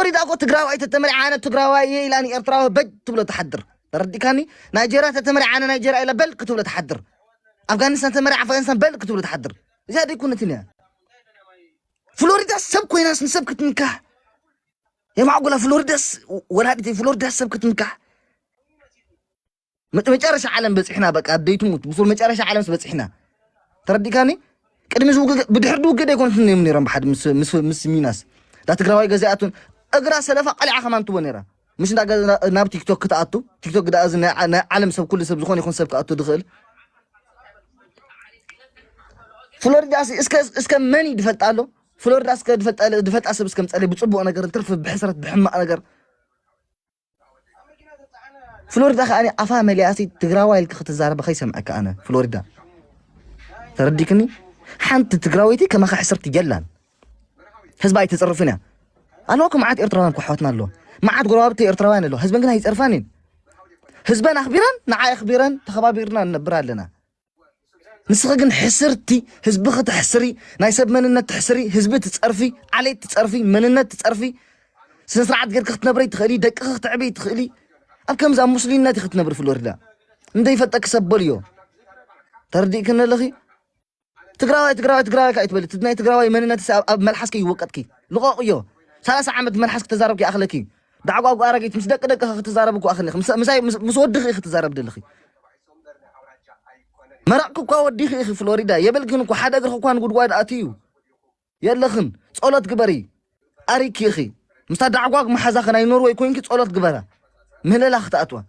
ፍሎሪዳ እኮ ትግራዋይ ተተመሪዓ ኣነ ትግራዋይ እየ ኢላ ንኤርትራዊ በጅ ትብሎ ትሓድር። ተረዲካኒ? ናይጀርያ ተተመሪዓ ኣነ ናይጀርያ ኢላ በል ክትብሎ ትሓድር። ኣፍጋኒስታን ተመሪዓ ኣፍጋኒስታን በል ክትብሎ ትሓድር። እዚኣ ደይኮነትን እያ። ፍሎሪዳ ሰብ ኮይናስ ንሰብ ክትምካሕ የማዕጎላ። ፍሎሪዳስ ወላዲተይ ፍሎሪዳስ ሰብ ክትምካሕ መ- መጨረሻ ዓለም በፂሕና። በቃ ኣደይ ትሙት ብሱር መጨረሻ ዓለምስ በፂሕና። ተረዲካኒ? ቅድሚ እዚ ውግእ ብድሕር ድውግእ ደይኮነትን እዮም ነይሮም ብሓደ ምስ ምስ ምስ ሚናስ ዳ ትግራዋይ ገዛኣቱን እግራ ሰለፋ ቀሊዓ ከማን ትቦ ነይራ። ምስ እንዳ ገዛ ናብ ቲክቶክ ክትኣቱ ቲክቶክ ግዳ እዚ ናይ ዓ- ናይ ዓለም ሰብ ኩሉ ሰብ ዝኾነ ይኹን ሰብ ክኣቱ ዝኽእል። ፍሎሪዳ እስከ እስከ መን እዩ ዝፈልጣ ኣሎ? ፍሎሪዳ እስከ ዝፈልጣ ዝፈልጣ ሰብ እስከ ምፀለይ ብፅቡቕ ነገር እንትርፍ ብሕስረት ብሕማቕ ነገር። ፍሎሪዳ ከኣ ኣፋ መሊኣሲ ትግራዋይ ኢልኪ ክትዛረበ ከይሰምዐካ ኣነ ፍሎሪዳ። ተረዲክኒ? ሓንቲ ትግራወይቲ ከማኻ ሕስርቲ የላን። ህዝባ ኣይትፅርፍን እያ። ኣለዋ እኮ መዓት ኤርትራውያን እኮ ኣሕዋትና ኣለዋ። መዓት ጎረባብቲ ኤርትራውያን ኣለዋ። ህዝበን ግን ኣይፀርፋን እየን። ህዝበን ኣኽቢረን ንዓ ኣኽቢረን ተኸባቢርና ንነብር ኣለና። ንስኺ ግን ሕስርቲ፣ ህዝብኺ ተሕስሪ፣ ናይ ሰብ መንነት ተሕስሪ፣ ህዝቢ ትጸርፊ፣ ዓሌት ትጸርፊ፣ መንነት ትጸርፊ፣ ስነ ስርዓት ጌርኪ ክትነብሪ ትኽእሊ፣ ደቅኺ ክትዕብይ ትኽእሊ። ኣብ ከምዚ ኣብ ሙስሊምነት ኢኺ ትነብሪ ፍሎሪዳ። እንደይፈልጠኪ ሰብ በልዮ። ተረዲእክኒ ኣለኺ? ትግራዋይ ትግራዋይ ትግራዋይ ካይ ትበሊ። እቲ ናይ ትግራዋይ መንነት ሲ ኣብ ኣብ መልሓስኪ ይወቀጥኪ። ልቐቕዮ። ሰላሳ ዓመት መልሓስ ክተዛረብኪ ይኣኽለኪ። ዳዕጓ ኣረጊት ምስ ደቂ ደቅኺ ክትዛረብ እኮ ኣኽኒ። ምስ ምሳይ ምስ ምስ ወድኺ ኢኺ ትዛረብ ደለኺ። መረቕኪ እኳ ወዲኺ ኢኺ ፍሎሪዳ። የብልክን እኮ ሓደ እግርኺ እኳ ንጉድጓድ ኣትዩ። የለኽን። ጸሎት ግበሪ። ኣሪኪ ኢኺ። ምስታ ዳዕጓ መሓዛኺ ናይ ኖርወይ ኮይንኪ ጸሎት ግበራ። ምህለላ ክትኣትዋ።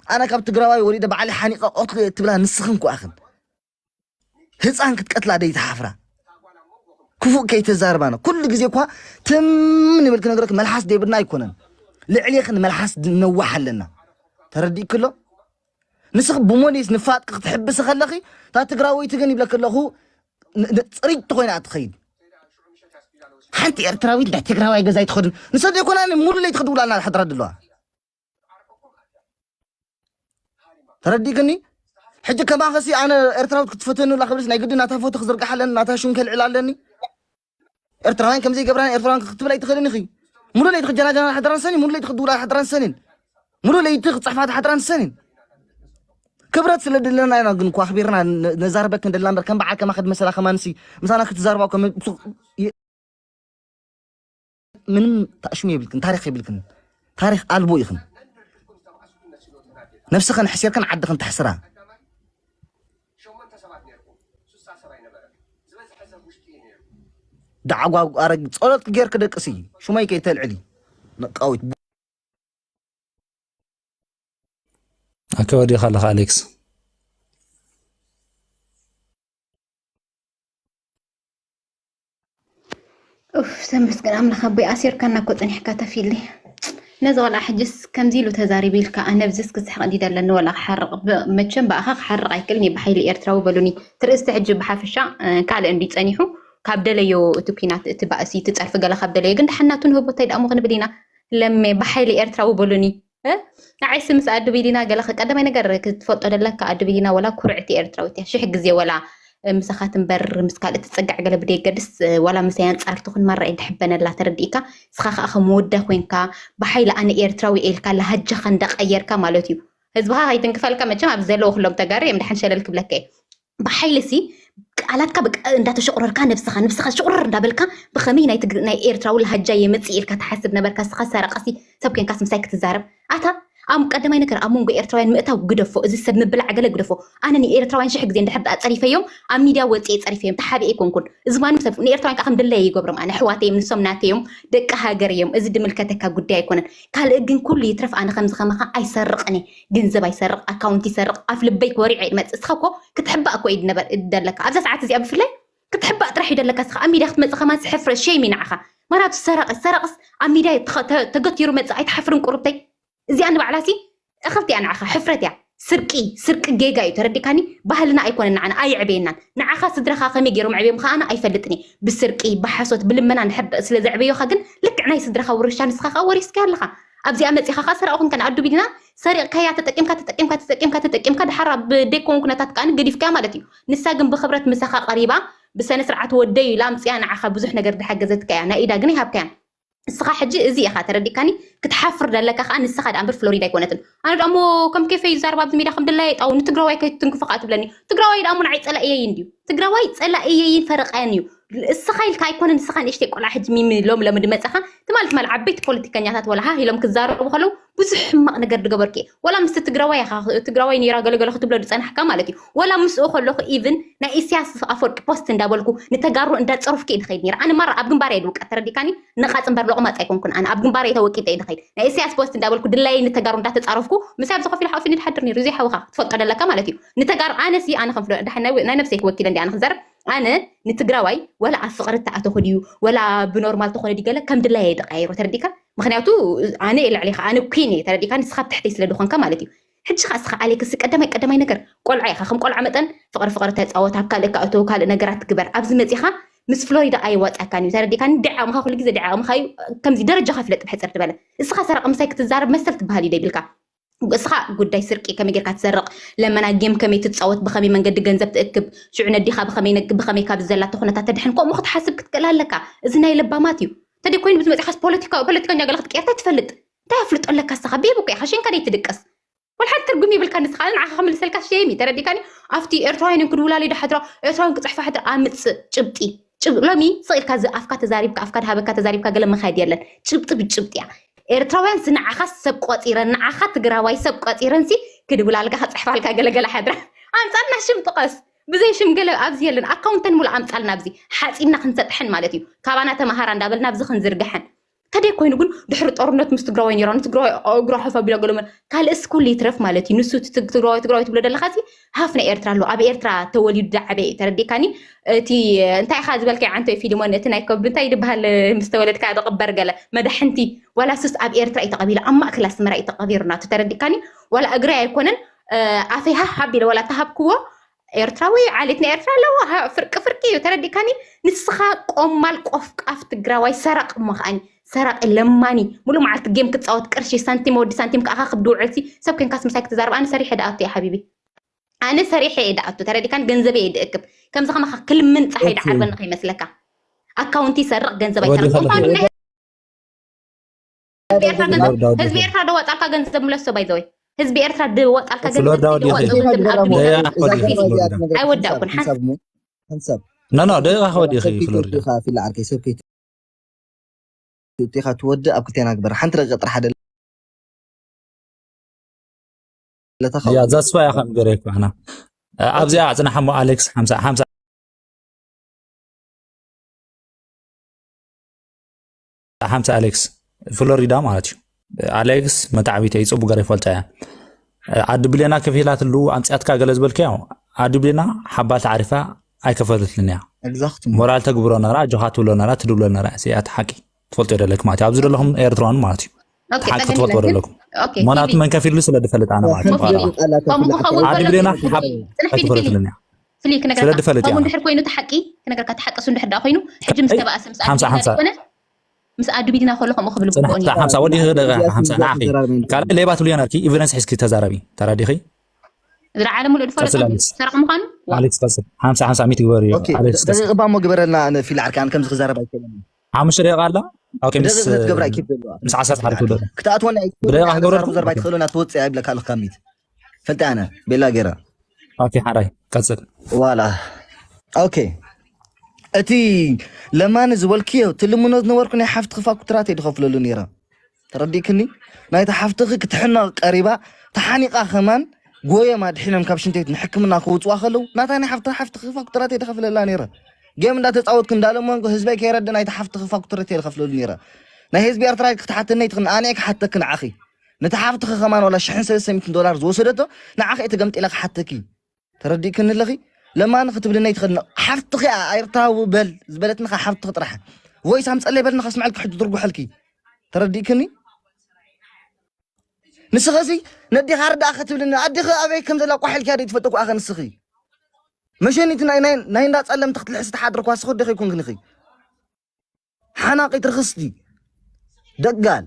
ኣነ ካብ ትግራዋይ ወሪደ ባዕለይ ሓኒቐ ቀትሉ እየ እትብላ ንስኽን እኮ ኣኽን። ህፃን ክትቀትላ ደይትሓፍራ። ክፉእ ከይተዛርባና። ኩሉ ግዜ እኳ ትም ንብል ክነግረክ መልሓስ ደይብልና ኣይኮነን። ልዕሌኽን መልሓስ ድ- ነዋሕ ኣለና። ተረዲእክሎ? ንስኽ ብሞዴስ ንፋጥቂ ክትሕብሲ ከለኺ እታ ትግራወይቲ ግን ይብለክ ኣለኹ ን- ን- ፅሪት ተኮይና እያ ትኸይድ። ሓንቲ ኤርትራዊት ናይ ትግራዋይ ገዛ ኣይትኸድን። ንሰ ዘይኮና ሙሉ ለይቲ ክድውላልና ሓድራ ድለዋ። ተረዲእክኒ? ሕጂ ከማኸሲ ኣነ ኤርትራዊት ክትፈተኑ ላ ክብልስ ናይ ግዲ ናታ ፎቶ ክዝርግሕ ኣለኒ፣ ናታ ሽም ከልዕል ኣለኒ። ኤርትራውያን ከምዚ ይገብራን ኤርትራውያን ክትብል ኣይትኽእልን ኢኺ። ሙሉ ለይቲ ክጀናጀና ሓድራን ሰኒን፣ ሙሉ ለይቲ ክድውላ ሓድራን ሰኒን፣ ሙሉ ለይቲ ክፅሕፋት ሓድራን ሰኒን። ክብረት ስለ ድለና ኢና ግን እኮ ኣኽቢርና ነ- ነዛርበክ እንደላ እምበር ከም በዓል ከማኸ ድመሰላ ከማንሲ ምሳና ክትዛርባ እኮ ም- ሱ- የ- ምንም ታሽሙ የብልክን፣ ታሪኽ የብልክን፣ ታሪኽ ኣልቦ ኢኽን። ነብስኽን ሕሲርክን ዓድኽን ተሕስራ። ዳዕጓ ኣረግ ጸሎት ጌርክ ደቅሲ ሽመይ ከይተልዕሊ ነቃዊት። ኣከ ወዲኻ ኣለኻ ኣሌክስ። ኡፍ ተመስገን ኣምላኽ ኣቦይ ኣሲርካና እኮ ጸኒሕካ ተፊሊ። ነዚ ቆልዓ ሕጅስ ከምዚ ኢሉ ተዛሪቡ ኢልካ ኣነ ብዝስ ክስሕቕ እንዲ ደለኒ ወላ ክሓርቕ ብ- መቸም ብኣኻ ክሓርቕ ኣይክእልን እየ ብሓይሊ ኤርትራዊ በሉኒ። ትርእስቲ ሕጂ ብሓፈሻ እ፣ ካልእ እንዲ ጸኒሑ ካብ ደለዮ እቲ ኲናት እቲ ባእሲ እቲ ጸርፊ ገለ ካብ ደለዮ ግን ደሓናቱ ንህቦ እንታይ ደኣ ክንብል ኢና ለሜ ብሓይሊ ኤርትራዊ በሉኒ። እ? ንዓይሲ ምስ ኣዱ ቢሊና ገለ ቀዳማይ ነገር ክትፈልጦ ደለካ ኣዱ ቢሊና ወላ ኩርዕቲ ኤርትራዊት እያ ሽሕ ግዜ ወላ ምሳኻ ትንበር ምስ ካልእ ትጽጋዕ ገለ ብደየገድስ ዋላ ምሳይ ኣንጻር ትኹን ማራ እየ ድሕበነላ ተረዲእካ ንስኻ ከኣ ከም ወዳ ኮይንካ ብሓይሊ ኣነ ኤርትራዊ እየ ኢልካ ላሃጃኻ እንዳቀየርካ ማለት እዩ ህዝብኻ ከይትንክፈልካ መቸም ኣብዚ ዘለዉ ኩሎም ተጋሩ እዮም ድሓን ሸለል ክብለካ እየ ብሓይሊ ሲ ቃላትካ በቃ እንዳተሸቁረርካ ነብስኻ ነብስኻ ሽቁረር እንዳበልካ ብኸመይ ናይ ትግር ናይ ኤርትራዊ ላሃጃ የመጽእ ኢልካ ትሓስብ ነበርካ ንስኻ ሰረቐሲ ሰብ ኮይንካስ ምሳይ ክትዛረብ ኣታ ኣብ ቀዳማይ ነገር ኣብ መንጎ ኤርትራውያን ምእታው ግደፎ እዚ ሰብ ምብላዕ ገለ ግደፎ ኣነ ንኤርትራውያን ሽሕ ግዜ እንድሕር ደኣ ጸሪፈዮም ኣብ ሚድያ ወጽኤ ጸሪፈዮም ተሓቢኤ ኣይኮንኩን እዚ ማንም ሰብ ንኤርትራውያን ከዓ ከም ድለየ ይገብሮም ኣነ ኣሕዋተይ እዮም ንሶም ናተይ እዮም ደቂ ሃገር እዮም እዚ ድምልከተካ ጉዳይ ኣይኮነን ካልእ ግን ኩሉ ይትረፍ ኣነ ከምዚ ከማኻ ኣይሰርቕን እየ ገንዘብ ኣይሰርቕ ኣካውንት ይሰርቕ ኣፍ ልበይ ኮሪዐ ይመጽእ እስኻ እኮ ክትሕባእ እኮ እዩ ደለካ ኣብዛ ሰዓት እዚኣ ብፍላይ ክትሕባእ ጥራሕ እዩ ደለካ እስኻ ኣብ ሚድያ ክትመጽእ ከማን ሕፍረት ሸይም እዩ ንዓኻ ማራቱ ሰራቂ ሰራቅስ ኣብ ሚድያ ተገቲሩ መጽእ ኣይትሓፍርን ቁርብተይ እዚኣ ንባዕላሲ እኽልቲ እያ ንዓኻ ሕፍረት እያ ስርቂ ስርቂ ጌጋ እዩ ተረዲካኒ ባህልና ኣይኮነን ንዓና ኣየዕበየናን ንዓኻ ስድራኻ ከመይ ገይሮም ዕብዮም ከኣና ኣይፈልጥን እየ ብስርቂ ብሓሶት ብልመና ንሕር ስለ ዘዕበዮኻ ግን ልክዕ ናይ ስድራኻ ውርሻ ንስኻ ከኣ ወሪስካዮ ኣለኻ ኣብዚኣ መጺኻ ከኣ ሰራቂ ኮንካ ንኣዱ ቢልና ሰሪቕካያ ተጠቂምካ ተጠቂምካ ተጠቂምካ ተጠቂምካ ድሓር ኣብ ደይኮን ኩነታት ከኣ ገዲፍካያ ማለት እዩ ንሳ ግን ብኽብረት ምሳኻ ቀሪባ ብሰነ ስርዓት ወደይ ኢላ ኣምጺኣ ንዓኻ ብዙሕ ነገር ድሓገዘትካ እያ ናይ ኢዳ ግን ኣይሃብካያን እስኻ ሕጂ እዚ ኢኻ ተረዲካኒ። ክትሓፍር ደለካ ከዓ ንስኻ ደኣ እምበር ፍሎሪዳ ኣይኮነትን። ኣነ ደሞ ከም ኬፈይ ይዛረብ ኣብዚ ሜዳ ከም ድላየ ጣው ንትግራዋይ ከይትንክፎ ከዓ ትብለኒ። ትግራዋይ ደኣ እሞ ንዓይ ፀላእየይ እንድዩ። ትግራዋይ ፀላእየይን ፈረቃየን እዩ። እስኻ ኢልካ ኣይኮነን። ንስኻ ንእሽተይ ቆልዓ ሕጂ ሚሚ ሎም ሎም ድመፀኻ ትማል ትማል ዓበይቲ ፖለቲከኛታት ወላ ሃ ኢሎም ክዛረቡ ከለዉ ብዙሕ ሕማቕ ነገር ድገበርኪ እየ። ወላ ምስቲ ትግራዋይ ኢኻ ትግራዋይ ነይራ ገለገለ ክትብሎ ዝፀናሕካ ማለት እዩ። ወላ ምስኡ ከለኹ ኢቭን ናይ ኢሳያስ ኣፈወርቂ ፖስት እንዳበልኩ ንተጋሩ እንዳፀረፍኩ እየ ድኸይድ ነይረ። ኣነ ማራ ኣብ ግንባር እየ ድውቀት ተረዲካኒ። ነቓጽ እምበር ሎቕማጽ ኣይኮንኩን። ኣነ ኣብ ግንባረይ ተወቂጠ እየ ድኸይድ። ናይ ኢሳያስ ፖስት እንዳበልኩ ድላየይ ንተጋሩ እንዳተጻረፍኩ ምሳይ ኣብ ዝኸፊሉ ሓውፊ ንድሓድር ነይሩ። እዚ ሓውኻ ትፈልጦ ደለካ ማለት እዩ። ንተጋሩ ኣነሲ ኣነ ከም ፍሎ-፣ ድሓ-፣ ናይ፣ ናይ ነብሰይ ክወኪለ እንዲ ኣነ ክዛረብ ኣነ ንትግራዋይ ወላ ኣብ ፍቕሪ ተኣተኹ ድዩ ወላ ብኖርማል ተኾነ ድዩ ገለ ከም ድላየ እየ ድቃየሮ ተረዲካ። ምኽንያቱ ኣነ እየ ልዕሊኻ ኣነ ኩን እየ ተረዲካ። ንስኻ ብትሕተይ ስለ ድኾንካ ማለት እዩ። ሕጂ ኸዓ እስኻ ኣሌክስ ቀዳማይ ቀዳማይ ነገር ቆልዓ ኢኻ። ከም ቆልዓ መጠን ፍቕሪ ፍቕሪ ተጻወት፣ ኣብ ካልእ ከኣ እቶ ካልእ ነገራት ትግበር። ኣብዚ መጺኻ ምስ ፍሎሪዳ ኣየዋጻካን እዩ። ተረዲካኒ? ድዒ ዓቕምኻ ኩሉ ግዜ ድዒ ዓቕምኻ እዩ። ከምዚ ደረጃኻ ፍለጥ ብሕጽር ዝበለ። እስኻ ሰራቒ ምሳይ ክትዛረብ መሰል ትበሃል እዩ ደይብልካ። እስኻ ጉዳይ ስርቂ ከመይ ጌርካ ትሰርቕ፣ ለመና ጌም ከመይ ትጻወት፣ ብኸመይ መንገዲ ገንዘብ ትእክብ፣ ሽዑ ነዲኻ ብኸመይ ነግ-፣ ብኸመይ ካብ ዘላቶ ኩነታት ተድሕን፣ ከምኡ ክትሓስብ ክትክእል ኣለካ። እዚ ናይ ለባማት እዩ። ተደይ ኮይኑ ብዝመጽኻስ ፖለቲካ-፣ ፖለቲከኛ ገለ ክትቀየር እንታይ ትፈልጥ? እንታይ ኣፍልጦ ኣለካ እስኻ? ቤቢ እኮ ኢኻ፣ ሽንካ ደይ ትድቅስ። ወላ ሓንቲ ትርጉም ይብልካ ንስኻ፣ ንዓኻ ክምልሰልካ ሸይም እዩ፣ ተረዲካኒ? ኣብቲ ኤርትራውያን እዮም ክድውላሉ ይደሓድራ፣ ኤርትራውያን ክጽሕፋ ሓድራ ኣምጽእ ጭብጢ። ጭብ-፣ ሎሚ ስቕ ኢልካ እዚ ኣፍካ ተዛሪብካ፣ ኣፍካ ድሃበካ ተዛሪብካ ገለ ምኻድ የለን። ጭብጢ ብጭብጢ እያ። ኤርትራውያን ሲ ንዓኻ ሰብ ቆጺረን፣ ንዓኻ ትግራዋይ ሰብ ቆጺረን ሲ ክድውላልካ ክጽሕፋልካ ገለ ገለ ሓድራ። ኣምጻልና ሽም ጥቀስ። ብዘይ ሽም ገለ ኣብዚ የለን። ኣካውንተን ሙሉ ኣምጻልና ኣብዚ። ሓጺንና ክንሰጥሐን ማለት እዩ። ካባና ተማሃራ እንዳበልና ኣብዚ ክንዝርግሐን። ተደይ ኮይኑ ግን ድሕሪ ጦርነት ምስ ትግራዋይ ነይራ፣ ንትግራዋይ እግራ ሓፍ ኣቢላ ገለ መለ-፣ ካልእ ስኩል ይትረፍ ማለት እዩ። ንሱ እቲ ትግ-፣ ትግራዋይ፣ ትግራዋይ ትብሎ ዘለኻ ሲ ሃፍ ናይ ኤርትራ ኣሎ። ኣብ ኤርትራ ተወሊዱ ዝዓበየ እዩ። ተረዲካኒ? እቲ እንታይ ኢኻ ዝበልካዮ ዓንቶይ ፊሊሞን፣ እቲ ናይ ኮብ-፣ እንታይ ድበሃል ምስ ተወለድካ ዝቕበር ገለ መዳሕንቲ፣ ዋላ ሱስ ኣብ ኤርትራ እዩ ተቐቢሉ፣ ኣብ ማእከል ኣስመራ እዩ ተቐቢሩ ናቱ። ተረዲካኒ? ዋላ እግረይ ኣይኮነን፣ እ፣ ኣፈይ ሃህ ኣቢለ ዋላ ተሃብክዎ፣ ኤርትራዊ፣ ዓሌት ናይ ኤርትራ ኣለዎ። ሃ-፣ ፍርቂ ፍርቂ እዩ። ተረዲካኒ? ንስኻ ቆማል ቆፍቃፍ ትግራዋይ ሰራቂ እሞ ከዓኒ፣ ሰራቂ ለማኒ፣ ሙሉእ መዓልቲ ጌም ክትጻወት፣ ቅርሺ ሳንቲም፣ ወዲ ሳንቲም ከኣኻ ክድውዕልሲ፣ ሰብ ኮንካስ ምሳይ ክትዛረብ፣ ኣነ ሰሪሐ ደኣቱ እየ ሓቢቢ። ኣነ ሰሪሐ እየ ደኣቱ። ተረዲካኒ? ገንዘበይ እየ ድእክብ። ከምዚ ከማኻ ክልምን ጸሓይ ኦኬ። ደዓርበኒ ከይመስለካ። ኣካውንቲ ይሰርቕ፣ ገንዘብ ወዲ ኣይሰርቕ። ምዃኑ ከለኹ ናይ ህዝቢ ኤርትራ ገንዘብ፣ ፍሎሪዳ ወዲኺ። ህዝቢ ኤርትራ ደዋጻልካ ገንዘብ ምለሶ፣ ባይ ዘ ወይ። ህዝቢ ኤርትራ ደዋጻልካ ገንዘብ ፍሎሪዳ ወዲኺ። ደዋጽ ገንዘብ ኣብ ያ፣ ዱንያ። ያ፣ ወዲኺ፣ እዚኣ ፍሎሪዳ። እዛ ነገር ኣይወዳእኩን። ሓንሳብ፣ ሓንሳብ ሞ-፣ ሓንሳብ። ኖ፣ ኖ፣ ደቂቓ ወዲኺ፣ ሰብ ፊት ፍሎሪዳ። ወዲኻ፣ ፊል ዓርከይ፣ ሰብ ፊት ወዲኻ ትወድእ ኣብ ክልቴና ግበር። ሓንቲ ደቂቃ ጥራሕ ኣደለ። ለታ ያ፣ ዛስፋ እያ ከም ገረ ይኮና። ኣብዚኣ ኣጽናሓሞ ኣሌክስ ሓምሳ፣ ሓምሳ፣ ሓምሳ ኣሌክስ ፍሎሪዳ ማለት እዩ። ኣሌክስ መታዕቢተይ ጽቡቅ ገረ ይፈልጣ እያ። ኣዲ ብሌና ከፊላትሉ ኣምጽኣትካ ገለ ዝበልካዮ፣ ኣዲ ብሌና ሓባል ተዓሪፋ ኣይከፈለትልን እያ። ኤግዛክትሊ። ሞራል ተግብሮ ነራ፣ ኣጆኻ ትብሎ ነራ፣ ትድብሎ ነራ፣ እዚኣ እቲ ሓቂ ትፈልጦ ደለክ ማለት እዩ። ኣብዚ ዘለኹም ኤርትራውያን ማለት እዩ። ኦኬ፣ ሓቂ ጸገም ትፈልጦ የለን ግን፣ ደለኩም። ኦኬ፣ ምኽንያቱ ቲቪ መን ከፊሉ ስለ ዝፈልጥ ኣነ ማለት እዩ። ከምኡ ባዕላ። ክኸውን ኣዲ ከሎ ብሌና ጽንሕ ሓብ ፊሊ፣ ፊሊ፣ ኣይክፈለትልን እያ። ፊሊ ክነግረካ። ስለ ዝፈልጥ ከምኡ እያ። እንድሕር ኮይኑ እቲ ሓቂ ክነግረካ፣ እቲ ሓቂ እሱ እንድሕር ደኣ ኮይኑ፣ ሕጂ ምስ ተባእሰ፣ ምስ ሓምሳ፣ ኣዲ ሓምሳ። ኮነ፣ ምስ ኣዱ ቢድና ከሎ ከምኡ ክብል ጽናሕ፣ ግብኦ ነይሩ። ሓምሳ ወዲኺ ደቂቓ፣ ሓምሳ ንዓኺ። ካልእ ሌባ ትብልዮ ነርኪ፣ ኤቪደንስ ሒዝኪ ተዛረቢ። ተራዲኺ? እዚ ዓለም ሙሉእ ዝፈለጦ ቀጽል፣ ኣሌክስ። ሰረቕ ምዃኑ? ዋላ። ኣሌክስ፣ ቀጽል። ሓምሳ፣ ሓምሳ፣ ሚእቲ ግበርዮ። ኦኬ፣ ኣሌክስ፣ ቀጽል። ደቂቕ እባ እሞ ግበረልና፣ ኣነ ፊል ዓርኪ፣ ኣነ ከምዚ ክዛረብ ኣይክእልን። ሓሙሽተ ደቂቓ ኣላ? ኦኬ፣ ምስ፣ ምስ ዓሰርተ ሓንቲ ክብለና። ክትኣትወና ብደቂቓ ክገብረልኩም። ክትኣትወና ትወጽእ ይብለካ ኣለኹ ካብ ሚእቲ። ፈልጠ ኣነ፣ ቤላ ገይራ። ኦኬ፣ ሓራይ፣ ቀጽል። ዋላ። ኦኬ። እቲ ለማኒ ዝበልክዮ፣ ትልምኖ ዝነበርኩ ናይ ሓፍትኺ ፋኩትራት እየ ድኸፍለሉ ነይረ። ተረዲእክኒ? ናይታ ሓፍትኺ ክትሕመቕ ቀሪባ፣ ተሓኒቓ ከማን፣ ጎዮም ኣድሒኖም ካብ ሽንት ቤት ንሕክምና ክውፅዋ ከለዉ፣ ናታ ናይ ሓፍቲ-፣ ሓፍትኺ ፋኩትራት እየ ድኸፍለላ ነይረ። ጌም እንዳተፃወትኩ እንዳለመንኩ ህዝበይ ከይረድእ ናይታ ሓፍትኺ ፋኩትራት እየ ድኸፍለሉ ነይረ። ናይ ህዝቢ ኤርትራ ክትሓተኒ ኣይትኽእልን፣ ኣነ እየ ክሓተኪ ንዓኺ። ነቲ ሓፍትኺ ከማን ዋላ ሽሕን ሰለስተ ሚእትን ዶላር ዝወሰደቶ ንዓኺ እየ ተገምጢለ ክሓተኪ። ተረዲእክኒ ኣለኺ? ለማኒ ክትብልኒ ኣይትኽእልን። ሓፍትኺ እያ፣ ኤርትራዊ በል ዝበለትኒ ኸዓ ሓፍትኺ ጥራሕ። ቮይስ ኣምፀለይ በልኒ ከስምዐልኪ ሕጂ ትርጉሐልኪ። ተረዲእክኒ? ንስኸሲ ነዲኻ ርዳእ ክትብልኒ፣ ኣዲኺ ኣበይ ከም ዘላ ቋሕ ኢልኪ እያ ዘይትፈልጢ እኮ ኣኸ ንስኺ። መሸኒት ናይ፣ ናይ፣ ናይ እንዳ ጸለምቲ ክትልሕሲ ትሓድሪ እኳ ንስኺ ወዲ ከይኮንክንኺ። ሓናቒት ርኽስቲ። ደጋል።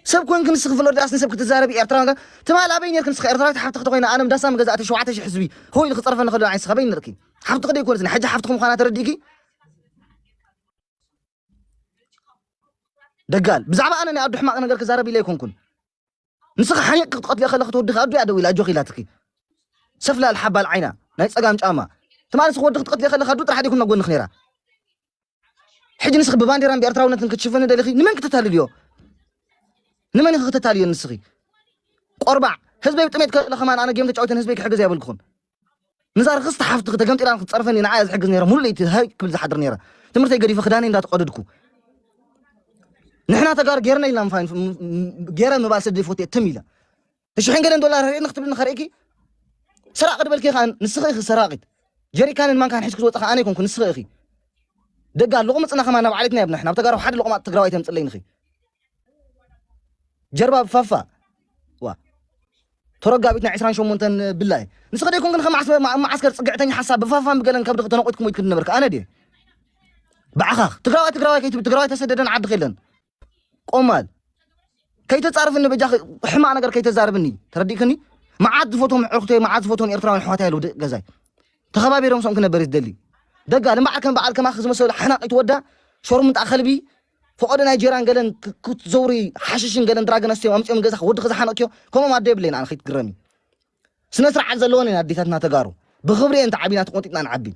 ሰብ ኮንክ ንስኺ ፍሎሪዳስ ንሰብ ክትዛረቢ ኤርትራዊ ትማል ኣበይ ነርክ ንስኺ ኤርትራዊት ሓፍትኺ ተኾይና ኣነ ዳሳ መገዛእቲ ሸውዓተ ሺሕ ህዝቢ ሆይ ኢሉ ክጸርፈኒ ከሎ ንዓይ ንስኺ ኣበይ ነርኪ? ሓፍትኺ ደይኮነትን ሕጂ ሓፍትኺ ምዃና ተረዲእኪ? ደጋል ብዛዕባ ኣነ ናይ ኣዱ ሕማቕ ነገር ክዛረብ ኢለ ኣይኮንኩን። ንስኻ ሓኒቕ ክትቐትልዮ ከለኻ ተወዲኻ ኣዱ እያ ደው ኢላ ኣጆኺ ኢላትኪ። ሰፍላል ሓባል ዓይና ናይ ጸጋም ጫማ ትማሊ ንስኻ ወዲ ክትቐትልዮ ከለኻ ኣዱ ጥራሕ ዲኩም ጎንኽ ነይራ። ሕጂ ንስኺ ብባንዴራን ብኤርትራውነትን ክትሽፍኒ ደሊኺ ንመን ክተታልልዮ? ንመን ኢኺ ክተታልዮ ንስኺ? ቆርባዕ ህዝበይ ብጥሜት ከሎ ከማን ኣነ ጌም ተጫዊተን ህዝበይ ክሕግዝ ኣይበልኩኹን። ንዛ ርኽስቲ ሓፍትኺ ተገምጢላ ክትጸርፈኒ ንዓያ ዝሕግዝ ነይረ ሙሉ ለይቲ ሃይ ክብል ዝሓድር ነይረ። ትምህርተይ ገዲፈ ክዳነይ እንዳተቀደድኩ ንሕና ተጋሩ ጌርና ኢልና ምፋን ጌረ ምባል ስደይ ፎቴ ትም ኢላ ሽሕን ገለን ዶላር ርእኒ ክትብል ንኸርእኪ ሰራቂ ድበልኪ ከኣ ንስኺ ኢኺ ሰራቂት። ጀሪካንን ማንካን ሒዝኪ ዝወፅኻ ኣነ ይኮንኩ ንስኺ ኢኺ። ደጋ ልቑምፅና ከማን ናብ ዓሌትና የብናሕ ናብ ተጋሩ ሓደ ልቑማጥ ትግራዋይ ተምፅለይ ንኺ ጀርባ ብፋፋ ዋ ተረጋቢት ናይ ዕስራን ሸሞንተን ብላይ ንስኺ ደይኮንክን ከማዓስከር ፅግዕተኛ ሓሳብ ብፋፋን ብገለን ከብድኺ ተነቂጥኩም ወይ ክትነበርካ ኣነ ድየ ብዓኻኽ ትግራዋይ ትግራዋይ ከይትብል ትግራዋይ ተሰደደን ዓዲ ከለን ቆማል ከይተጻርፍኒ በጃኺ ሕማቕ ነገር ከይተዛርብኒ ተረዲእክኒ። መዓት ዝፈትዎም ዕርክቶይ መዓት ዝፈትዎም ኤርትራውያን ኣሕዋተይ ኣለዉ ደቂ ገዛይ ተኸባቢሮም ሰኦም ክነበር ዝደሊ ደጋ ንበዓል ከም በዓል ከማኺ ዝመሰሉ ሓናቒት ወዳ ሸርሙጣ ከልቢ ፈቐዶ ናይጀርያን ገለን ክትዘውሪ ሓሽሽን ገለን ድራግን ኣስትዮም ኣምፅኦም ገዛኻ ወድኺ ዝሓነቕክዮ ከምኦም ኣዶ የብለይን ኣነ ከይትግረሚ ስነ ስርዓት ዘለወን እየን ኣዴታትና ተጋሩ ብኽብሪ እየን ተዓቢና ተቆንጢጥና ንዓቢ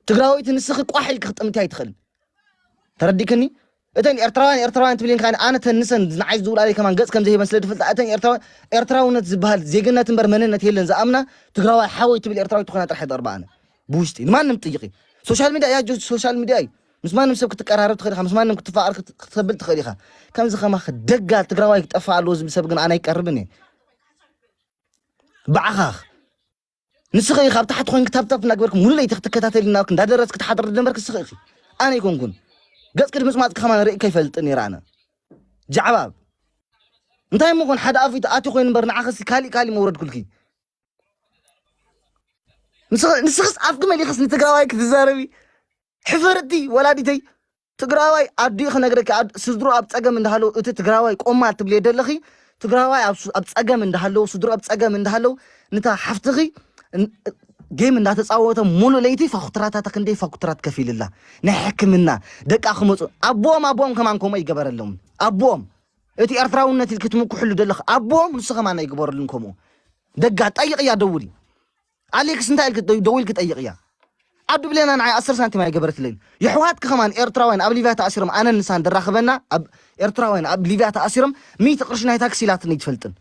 ትግራወይቲ ንስኺ ቋሕ ኢልኪ ክትጥምቲ ኣይትኽእልን ተረዲክኒ እተን ኤርትራውያን ኤርትራውያን ትብልን ካን ኣነ ተንሰን ንዓይ ዝውላለይ ከማን ገጽ ከም ዘይህበን ስለ ዝፈልጣ እተን ኤርትራውያን ኤርትራውነት ዝበሃል ዜግነት እምበር መንነት የለን ዝኣምና ትግራዋይ ሓወይ ትብል ኤርትራዊ ትኾና ጥራሕ ደርባ ኣነ ብውሽጢ ንማንም ጥይቂ ሶሻል ሚድያ እያ ሶሻል ሚድያ እዩ ምስ ማንም ሰብ ክትቀራረብ ትኽእል ኢኻ ምስ ማንም ክትፋቐር ክትብል ትኽእል ኢኻ ከምዚ ከማኺ ደጋል ትግራዋይ ክጠፋ ኣለዎ ዝብል ሰብ ግን ኣነ ኣይቀርብን እየ ብዓኻኽ ንስኺ ኢኺ ኣብ ታሕቲ ኮይንኪ ታፕታፕ እናግበርኪ ሙሉ ለይቲ ክትከታተሊ እናበልኪ እንዳደረስኪ ትሓድሪ ዝነበርኪ ንስኺ ኢኺ ኣነ ኣይኮንኩን ገፅኪ ድምፅማፅኪ ከማን ርእይካ ይፈልጥ ነይረ ኣነ ጃዕባብ እንታይ ምኾን ሓደ ኣፊት ኣትዩ ኮይኑ እምበር ንዓኸሲ ካሊእ ካሊእ መውረድኩልኪ ንስኽስ ኣፍኪ መሊኽስ ንትግራዋይ ክትዛረቢ ሕፈርቲ ወላዲተይ ትግራዋይ ኣዲኡ ክነግረኪ ስድሩ ኣብ ፀገም እንዳሃለው እቲ ትግራዋይ ቆማ ትብልዮ ደለኺ ትግራዋይ ኣብ ፀገም እንዳሃለው ስድሩ ኣብ ፀገም እንዳሃለው ንታ ሓፍትኺ ጌም እንዳተፃወተ ሙሉ ለይቲ ፋኩትራታታ ክንደይ ፋኩትራት ከፊልላ ናይ ሕክምና ደቃ ክመፁ ኣቦም ኣቦም ከማን ከምኡ ይገበረሎም ኣቦም እቲ ኤርትራውነት ኢልኪ ትምኩሕሉ ደለኺ ኣቦም ንሱ ከማን ኣይግበረሉን ከምኡ ደጋ ጠይቕያ ደውሊ ኣሌክስ እንታይ ኢልኪ ደው ኢልኪ ጠይቕያ ዓዱ ብሌና ንዓይ ኣስር ሳንቲም ኣይገበረትለይን የሕዋትኪ ከማን ኤርትራውያን ኣብ ሊብያ ተኣሲሮም ኣነን ንሳን ደራኽበና ኣብ ኤርትራውያን ኣብ ሊብያ ተኣሲሮም ሚእቲ ቅርሺ ናይ ታክሲ ኢላትኒ ይትፈልጥን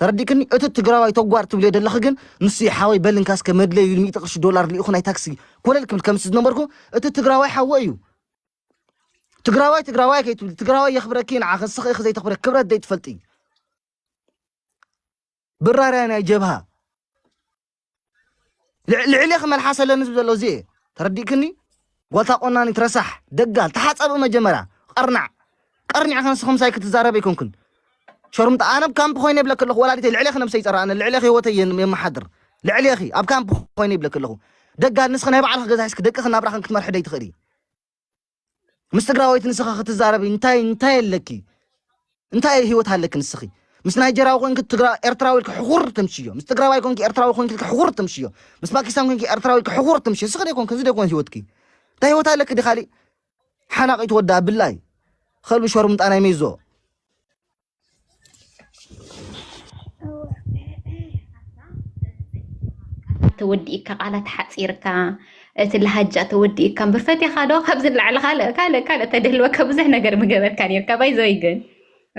ተረዲክኒ እቲ ትግራዋይ ተጓር ትብልዮ ዘለኺ ግን ንሱ ሓወይ በልንካ እስከ መድለዩ ኢሉ ሚእቲ ቅርሺ ዶላር ልኢኹ ናይ ታክሲ ኮለል ክብል ከምስ ዝነበርኩ እቲ ትግራዋይ ሓወ እዩ ትግራዋይ ትግራዋይ ከይትብል ትግራዋይ የኽብረኪ ንዓኸ ንስኺ ኢኺ ዘይተኽብረ ክብረት ዘይትፈልጢ ብራርያ ናይ ጀብሃ ልዕሌኺ መልሓስ ኣለኒ ዝብ ዘሎ እዚ ተረዲእክኒ ጓልታ ቆናኒት ረሳሕ ደጋል ተሓፀቢ መጀመርያ ቀርናዕ ቀርኒዕ ከንስኹም ሳይ ክትዛረብ ኣይኮንኩን ሸርምጣ ኣነ ኣብ ካምፕ ኮይነ ይብለክ ኣለኹ ወላዲተይ ልዕሌኺ ነብሰይ ይፀራ ኣነ ልዕሌኺ ህይወተይ የመሓድር ልዕሌኺ ኣብ ካምፕ ኮይነ ይብለክ ኣለኹ ደጋል ንስኺ ናይ ባዕልኺ ገዛ ሒዝኪ ደቅኺ ናብራኽን ክትመርሒ ደይትኽእሊ ምስ ትግራወይቲ ንስኻ ክትዛረብ እንታይ እንታይ ኣለኪ እንታይ ህይወት ኣለኪ ንስኺ ምስ ናይጀራዊ ኮንኪ ትግራ ኤርትራዊ ኢልኪ ሕኹር ትምሽዮ ምስ ትግራዋይ ኮንኪ ኤርትራዊ ኮንኪ ኢልኪ ሕኹር ትምሽዮ ምስ ፓኪስታን ኮንኪ ኤርትራዊ ኢልኪ ሕኹር ትምሽዮ ንስኺ ደይኮን ክንዚ ደይኮን ህይወትኪ እንታይ ህይወት ኣለኪ ዲ ካሊእ ሓናቒት ወዳ ብላይ ኸልቢ ሸርሙጣ ናይ ሜዞ ተወዲእካ ቃላት ሓፂርካ እቲ ለሃጃ ተወዲእካ እምበር ፈቴኻ ዶ ካብዚ ንላዕሊ ካልእ ካልእ ካልእ ተደልወካ ብዙሕ ነገር ምገበርካ ነርካ ባይዘወይ ግን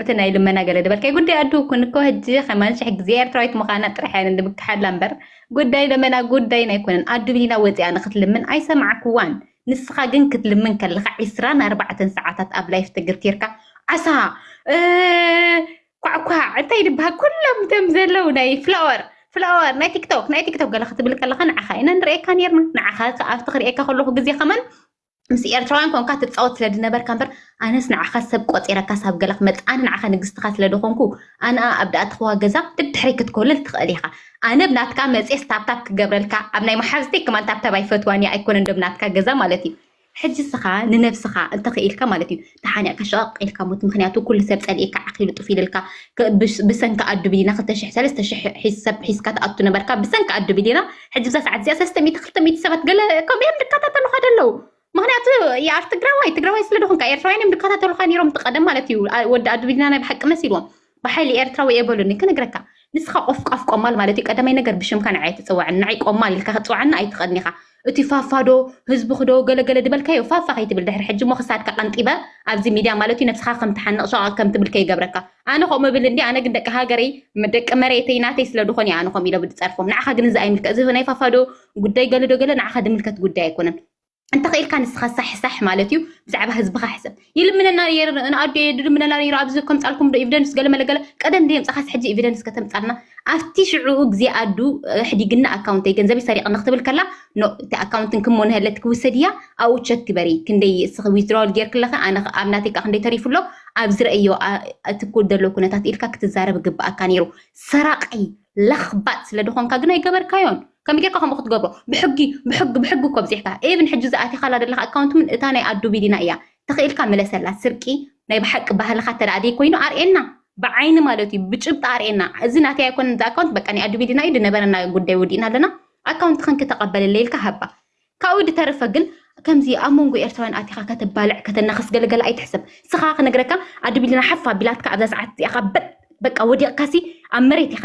እቲ ናይ ልመና ገለ ድበልካይ ጉዳይ ኣዱ ኩን እኮ ህጂ ከማን ሽሕ ግዜ ኤርትራዊት ምዃና ጥራሕ እያ ንምክሓላ እምበር ጉዳይ ለመና ጉዳይን ኣይኮነን ኣዱ ብሊና ወፂኣ ንክትልምን ኣይሰማዕክዋን ንስኻ ግን ክትልምን ከለኻ ዒስራን ኣርባዕተን ሰዓታት ኣብ ላይፍ ተግርቲርካ ዓሳ ኳዕኳዕ እንታይ ድበሃል ኩሎም እቶም ዘለዉ ናይ ፍላወር ፍላወር ናይ ቲክቶክ ናይ ቲክቶክ ገለ ክትብል ከለኻ ንዓኻ ኢና ንርእየካ ነርና ንዓኻ ኣብቲ ክርእየካ ከለኹ ግዜ ከማን ምስ ኤርትራውያን ኮንካ ትጻወት ስለ ድነበርካ እምበር ኣነስ ንዓኻ ሰብ ቆጺረካ ሳብ ገለ ክመጽእ ኣነ ንዓኻ ንግስትኻ ስለ ድኾንኩ ኣነኣ ኣብ ድኣተኽዋ ገዛ ድድሕሪ ክትኮልል ትኽእል ኢኻ ኣነ ብናትካ መጽየ ስታፕታፕ ክገብረልካ ኣብ ናይ መሓዝተይ ከማን ታብታብ ኣይፈትዋን እየ ኣይኮነን ዶ ብናትካ ገዛ ማለት እዩ ሕጂ ስኻ ንነብስኻ እንተኽኢልካ ማለት እዩ ተሓኒቕካ ሸቐቕ ኢልካ ሙት ምኽንያቱ ኩሉ ሰብ ጸሊእካ ዓኺሉ ጡፍ ኢልልካ ብሰንኪ ኣዱ ብሊና ክልተ ሽሕ ሰለስተ ሽሕ ሰብ ሒዝካ ትኣቱ ነበርካ ብሰንኪ ኣዱ ብሊና ሕጂ ብዛ ሰዓት እዚኣ ሰለስተ ሚእቲ ክልተ ሚእቲ ሰባት ገለ ከምኡ እዮም ዝከታተሉኻ ደለዉ ምክንያቱ you are ትግራዋይ ትግራዋይ ስለ ዝኾንካ ኤርትራውያን እዮም ዝከታተሉካ ነይሮም እቲ ቀደም ማለት እዩ። ወዲ ኣዱ ቢድና ናይ ብሓቂ መሲልዎም ብሓይሊ ኤርትራዊ እየ በሉኒ ክነግረካ። ንስኻ ቆፍቋፍ ቆማል ማለት እዩ። ቀዳማይ ነገር ብሽምካ ንዓይ ኣይትፅዋዕኒ። ንዓይ ቆማል ኢልካ ክትፅዋዕኒ ኣይትኽእልን ኢኻ። እቲ ፋፋዶ ህዝቢ ክዶ ገለገለ ዝበልካዮ ፋፋ ከይትብል ድሕሪ ሕጂ እሞ ክሳድካ ቀንጢበ ኣብዚ ሚድያ ማለት እዩ ነብስኻ ከም ትሓንቕ ሸቓቕ ከም ትብል ከይገብረካ። ኣነ ከምኡ እብል እንዲ ኣነ ግን ደቂ ሃገረይ ደቂ መሬተይ ናተይ ስለ ዝኾኑ ኣነ ከምኡ ኢለ ብዝፀርፎም። ንዓኻ ግን እዚ ኣይምልከ እዚ ናይ ፋፋዶ ጉዳይ ገለ ዶ ገለ ንዓኻ ድምልከት ጉዳይ ኣይኮነን። እንተኽኢልካ ንስኻ ሳሕሳሕ ማለት እዩ ብዛዕባ ህዝብኻ ሕሰብ። ይልምነና ነይሩ ንኣዶ ይልምነና ነይሩ ኣብዚ ከምፃልኩም ዶ ኤቪደንስ ገለ መለገለ ቀደም ዶ የምፃኻስ ሕጂ ኤቪደንስ ከተምፃልና ኣብቲ ሽዕኡ ግዜ ኣዱ ሕዲግና ኣካውንተይ ገንዘበይ ሰሪቕኒ ክትብል ከላ ኖ እቲ ኣካውንትን ክሞ ንህለት ክውሰድ እያ ኣብኡ ቸክ ግበሪ ክንደይ እስኺ ዊዝድራዋል ጌርክለኸ ኣነ ኣብ ናተይ ከዓ ክንደይ ተሪፉ ኣሎ ኣብዚ ረእዮ እቲ ኩል ዘሎ ኩነታት ኢልካ ክትዛረብ ግብኣካ ነይሩ ሰራቂ ለኽባጥ ስለ ዝኾንካ ግን ኣይገበርካዮን ከመይ ጌርካ ከምኡ ክትገብሮ ብሕጊ ብሕጊ ብሕጊ እኮ ኣብዚሕካ ኤብን ሕጂ ዝኣቲኻላ ዘለካ ኣካውንት ምን እታ ናይ ኣዱ ቢዲና እያ ተኽኢልካ ምለሰላ ስርቂ ናይ ብሓቂ ባህልኻ ተዳኣ ደይ ኮይኑ ኣርእየና ብዓይኒ ማለት እዩ ብጭብጢ ኣርእየና እዚ ናተይ ኣይኮነን እዚ ኣካውንት በቃ ናይ ኣዱ ቢዲና እዩ ዝነበረና ጉዳይ ወዲእና ኣለና ኣካውንት ክንኪ ተቐበለለ ኢልካ ሃባ ካብኡ ድተረፈ ግን ከምዚ ኣብ መንጎ ኤርትራውያን ኣቲኻ ከተባልዕ ከተናኽስ ገለገለ ኣይትሕሰብ ስኻ ክነግረካ ኣዱ ቢዲና ሓፋ ቢላትካ ኣብዛ ሰዓት እዚኣ ካብ በጥ በቃ ወዲቕካሲ ኣብ መሬት ኢኻ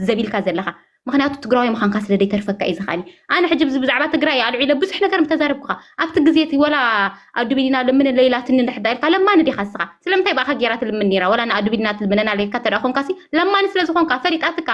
ዘቢልካ ዘለኻ ምክንያቱ ትግራዊ ምዃንካ ስለ ዘይተርፈካ እዩ ዝኽኣኒ ኣነ ሕጂ ብዚ ብዛዕባ ትግራይ ኣልዒለ ብዙሕ ነገር ምተዛረብኩኻ ኣብቲ ግዜ እቲ ወላ ኣዱ ቢዲና ልምን ለይላትኒ እንድሕዳ ኢልካ ለማኒ ዲኻ ስኻ ስለምንታይ ብኣኻ ጌራ ትልምን ነይራ ወላ ንኣዱ ቢዲና ትልምነና ለይልካ ተዳ ኮንካሲ ለማኒ ስለ ዝኾንካ ፈሊጣትካ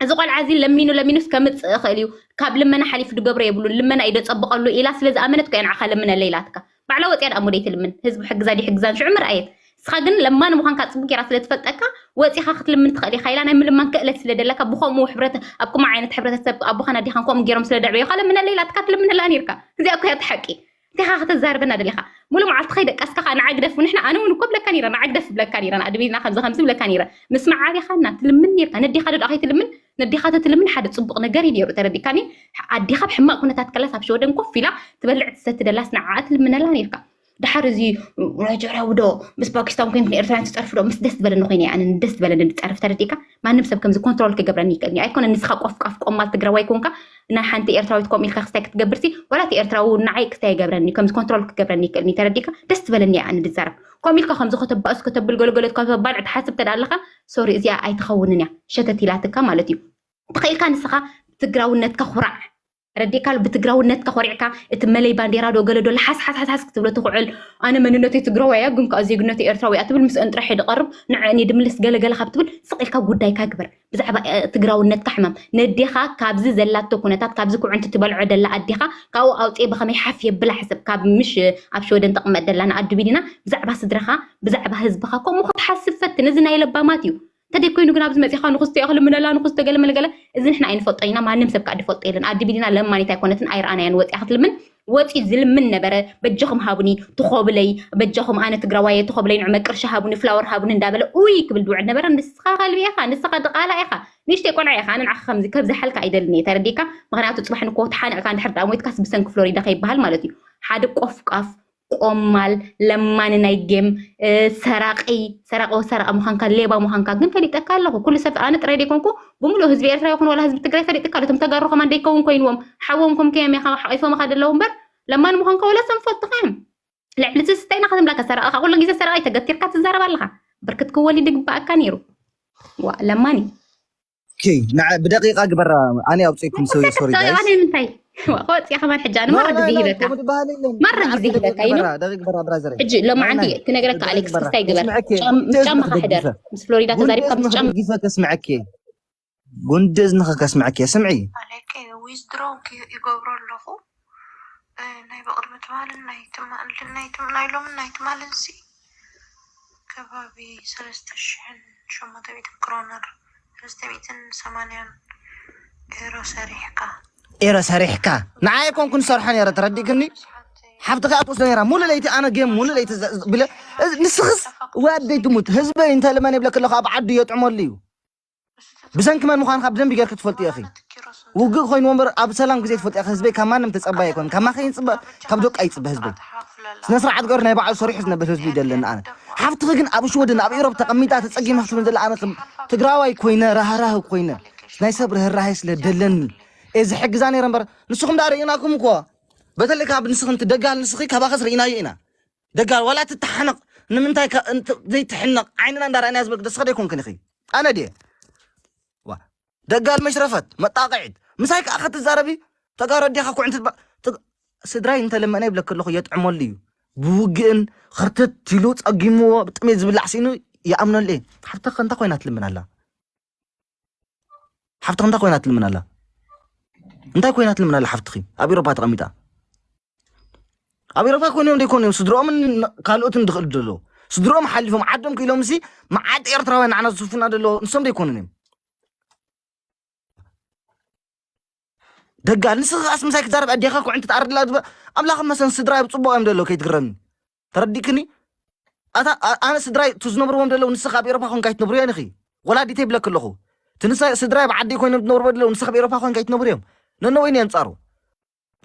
እዚ ቆልዓ እዚ ለሚኑ ለሚኑስ ከምፅእ ይኽእል እዩ ካብ ልመና ሓሊፉ ድገብሮ የብሉን ልመና እዩ ደፀብቐሉ ኢላ ስለ ዝኣመነት ኮያ ንዓኻ ለምነለ ኢላትካ ባዕላ ወፅያ ደኣ ሞደይ ትልምን ህዝቢ ሕግዛ ድዩ ሕግዛን ሽዑ ምርኣየት ንስኻ ግን ለማኒ ምዃንካ ፅቡቅ ጌራ ስለ ትፈልጠካ ወፂኻ ክትልምን ትኽእል ኢኻ ኢላ ናይ ምልማን ክእለት ስለ ደለካ ብኸምኡ ሕብረት ኣብ ከምኡ ዓይነት ሕብረተሰብ ኣቦኻን ኣዴኻን ከምኡ ጌሮም ስለ ደዕበዩኻ ለምነለ ኢላትካ ትልምነላ ነይርካ እዚኣ እኮ እያ እቲ ሓቂ እንታይ ኢኻ ከተዛርበና ደሊኻ ሙሉ መዓልቲ ከይደቀስካ ከዓ ንዓ ግደፍ ንሕና ኣነ እውን እኮ ብለካ ነይረ ንዓ ግደፍ ብለካ ነይረ ንዓ ድቤትና ከምዚ ከምዚ ብለካ ነይረ ምስ መዓቢኻና ትልምን ነይርካ ነዴኻ ዶ ደኣ ከይትልምን ነዴኻ ተትልምን ሓደ ፅቡቕ ነገር እዩ ነይሩ ተረዲእካኒ ኣዴኻ ብሕማቕ ኩነታት ከላስ ኣብ ሸወደን ኮፍ ኢላ ትበልዕ ትሰቲ ደላስ ንዓኣ ትልምነላ ነይርካ ድሓር እዚ ናይጀርያ ውዶ ምስ ፓኪስታን ኮይንኩም ኤርትራውያን ትፀርፉ ዶ ምስ ደስ ዝበለኒ ኮይነ ኣነ ደስ ዝበለኒ ዝፀርፍ ተረዲእካ ማንም ሰብ ከምዚ ኮንትሮል ክገብረኒ ይክእልኒ ኣይኮነ ንስኻ ቆፍቃፍ ቆማል ትግራዋይ ኮንካ ናይ ሓንቲ ኤርትራዊት ከምኡ ኢልካ ክስታይ ክትገብርሲ ዋላ እቲ ኤርትራዊ ንዓይ ክስታይ ይገብረኒ ከምዚ ኮንትሮል ክገብረኒ ይክእልኒ ተረዲእካ ደስ ዝበለኒ ኣነ ድዛረብ ከምኡ ኢልካ ከምዚ ከተባእስ ከተብል ገለገለት ከተባልዕ ትሓስብ ተዳ ኣለካ ሶሪ እዚኣ ኣይትኸውንን እያ ሸተት ኢላትካ ማለት እዩ ተኸኢልካ ንስኻ ትግራውነትካ ኩራዕ ረዲካሉ ብትግራውነትካ ኮሪዕካ እቲ መለይ ባንዴራ ዶ ገለ ዶ ለሓስ ሓስ ሓስ ክትብሎ ትኽዕል ኣነ መንነተይ ትግራዋይ እያ ግን ከዓ ዜግነተይ ኤርትራዊ እያ ትብል ምስአን ጥራሕ ድቐርብ ንዕእን ድምልስ ገለገለ ካብ ትብል ስቕ ኢልካ ጉዳይካ ግበር ብዛዕባ ትግራውነትካ ሕማም ነዴኻ ካብዚ ዘላቶ ኩነታት ካብዚ ኩዕንቲ ትበልዖ ደላ ኣዴኻ ካብኡ ኣውፅኤ ብኸመይ ሓፍ የብላ ሕሰብ ካብ ምሽ ኣብ ሸወደን ተቕመጥ ደላ ንኣዱ ቢድና ብዛዕባ ስድራኻ ብዛዕባ ህዝብኻ ከምኡ ክትሓስብ ፈትን እዚ ናይ ለባማት እዩ ተደይ ኮይኑ ግን ኣብዚ መፂኻ ንኹስተ እያ ክልምነላ ንኹስተ ገለ መለገለ እዚ ንሕና ኣይንፈልጦ ኢና ማንም ሰብ ከዓ ድፈልጦ የለን ኣዲ ቢዲና ለማኒት ኣይኮነትን ኣይረኣናያን ወፂኣ ክትልምን ወፂ ዝልምን ነበረ በጃኹም ሃቡኒ ትኾብለይ በጃኹም ኣነ ትግራዋየ ትኾብለይ ንዕመ ቅርሺ ሃቡኒ ፍላወር ሃቡኒ እንዳበለ ኡይ ክብል ድውዕል ነበረ ንስኻ ከልቢ ኢኻ ንስኻ ድቓላ ኢኻ ንሽተይ ቆልዓ ኢኻ ኣነ ንዓኻ ከምዚ ከብዝሓልካ ኣይደልን እየ ተረዲካ ምክንያቱ ፅባሕ ንኮ ተሓኒቕካ እንድሕር ደኣ ሞይትካስ ብሰንኪ ፍሎሪዳ ከይበሃል ማለት እዩ ሓደ ቆፍቃፍ ቆማል ለማኒ ናይ ጌም ሰራቂ ሰራቂ ሰራቂ ምዃንካ ሌባ ምዃንካ ግን ፈሊጠካ ኣለኹ ኩሉ ሰብ ኣነ ጥራይ ደይኮንኩ ብምሉእ ህዝቢ ኤርትራ ይኹን ዋላ ህዝቢ ትግራይ ፈሊጥካ ኣሎ እቶም ተጋሩ ከማን ደይከውን ኮይንዎም ሓዎም ኮም ከየም ኢኻ ሓቂፎም ኢኻ ደለዉ እምበር ለማኒ ምዃንካ ዋላ ሰንፈልጥኻ እዮም ልዕሊ እዚ ስታይና ክትብላካ ሰራቂ ኢኻ ኩሉ ግዜ ሰራቂ ተገቲርካ ትዛረብ ኣለኻ ብርክት ክወሊድ ይግባኣካ ነይሩ ለማኒ ብደቂቃ ግበራ ኣነ ኣውፅኩም ሶሪ ሶሪ ኣነ ምንታይ ወፂያ ከማን ሕጂ ኣነ ማራ ግዜ ሂበካ ማራ ግዜ ሂበካ ይኑ ሕጂ ሎማዓንቲ ክነግረካ ኣሌክስ ክስታይ ግበር ጫማኻ ሕደር ምስ ፍሎሪዳ ተዛሪብካ ምስ ጫማ ከስምዐኪ ጉንዲ እዝንኺ ከስምዐኪ ስምዒ ዊዝድሮ ይገብሮ ኣለኹ ናይ ብቕድሚ ትማልን ናይ ሎምን ናይ ትማልን ሲ ከባቢ ሰለስተ ሽሕን ሸሞንተ ሚእትን ክሮነር ሰለስተ ሚእትን ሰማንያን ኤሮ ሰሪሕካ ኤሮ ሰሪሕካ ንዓይ ኮንኩ ንሰርሖ ነረ ተረዲእክኒ ሓፍትኺ ኣትወስዶ ነራ ሙሉ ለይቲ ኣነ ጌም ሙሉ ለይቲ ብለ ንስኽስ ዋደይ ትሙት ህዝበይ እንተ ልመን ይብለክ ኣለኹ ኣብ ዓዱ የጥዕመሉ እዩ ብሰንኪ መን ምዃንካ ብደንቢ ጌርክ ትፈልጡ ኢኺ ውግእ ኮይኑ ወንበር ኣብ ሰላም ግዜ ትፈልጡ ኢኺ ህዝበይ ካብ ማንም ተጸባይ ኣይኮን ካብ ማኸ ይጽበ ካብ ደቃ ይጽበ ህዝበይ ስነ ስርዓት ገሩ ናይ ባዕሉ ሰሪሑ ዝነብር ህዝቢ ይደለኒ ኣነ ሓፍትኺ ግን ኣብ ሽወደን ኣብ ኢሮብ ተቐሚጣ ተጸጊማ ክትብል ዘላ ኣነ ትግራዋይ ኮይነ ራህራህ ኮይነ ናይ ሰብ ርህራሄ ስለ ደለኒ እየ ዝሕግዛ ነይረ እምበር ንስኹም ዳ ርእናኩም እኮ በተለይ ካብ ንስኺ፣ እንቲ ደጋል ንስኺ ካባኸስ ርኢናዮ ኢና። ደጋል ዋላ ትተሓነቕ፣ ንምንታይ ከ-፣ እንት-፣ ዘይትሕነቕ? ዓይንና እንዳረኣና ዝበልክ ደስኻ ደይኮንክን ኢኺ። ኣነ ድየ? ዋ። ደጋል መሽረፈት፣ መጣቕዒት። ምሳይ ከኣ ክትዛረቢ፣ ተጋሩ ኣዴኻ ኩዕንቲ ትባ-፣ ትግ-፣ ስድራይ እንተለመነ ይብለኪ ኣለኹ፣ የጥዕመሉ እዩ። ብውግእን ኽርትት ኢሉ ጸጊምዎ፣ ብጥሜት ዝብላዕ ሲኑ ይኣምነሉ እየ። ሓፍትኺ እንታይ ኮይና ትልምን ኣላ? ሓፍትኺ እንታይ ኮይና ትልምን ኣላ? እንታይ ኮይና ትልምን ኣላ ሓፍትኺ? ኣብ ኤውሮፓ ተቐሚጣ። ኣብ ኤውሮፓ ኮይኖም ደይኮኑ እዮም፣ ስድሮኦምን ካልኦትን ዝኽእል ዘሎ። ስድሮኦም ሓሊፎም ዓዶም ክኢሎም ሲ መዓት ኤርትራውያን ንዓና ዝስፉና ዘሎ ንሶም ደይኮኑን እዮም። ደጋል፣ ንስኺ ከኣስ ምሳይ ክዛረብ ኣዴኻ ኩዕንቲ ትኣርድላ ዝባ-፣ ኣምላኽ መሰን ስድራ ኣብ ጽቡቕ እዮም ዘለዉ፣ ከይትግረምኒ። ተረዲእክኒ? ኣታ፣ ኣ-፣ ኣነ ስድራይ እቱ ዝነብርዎም ዘለዉ፣ ንስኻ ኣብ ኤውሮፓ ኮንካ ኣይትነብርዮን ኢኺ። ወላዲተይ ይብለኪ ኣለኹ። እቲ ንሳ-፣ ስድራይ ኣብ ዓደይ ኮይኖም ዝነብርዎ ዘለዉ፣ ንስኻ ኣብ ኤውሮፓ ኮንካ ኣይትነብርዮም። ነነወይ እየን ጻሩ።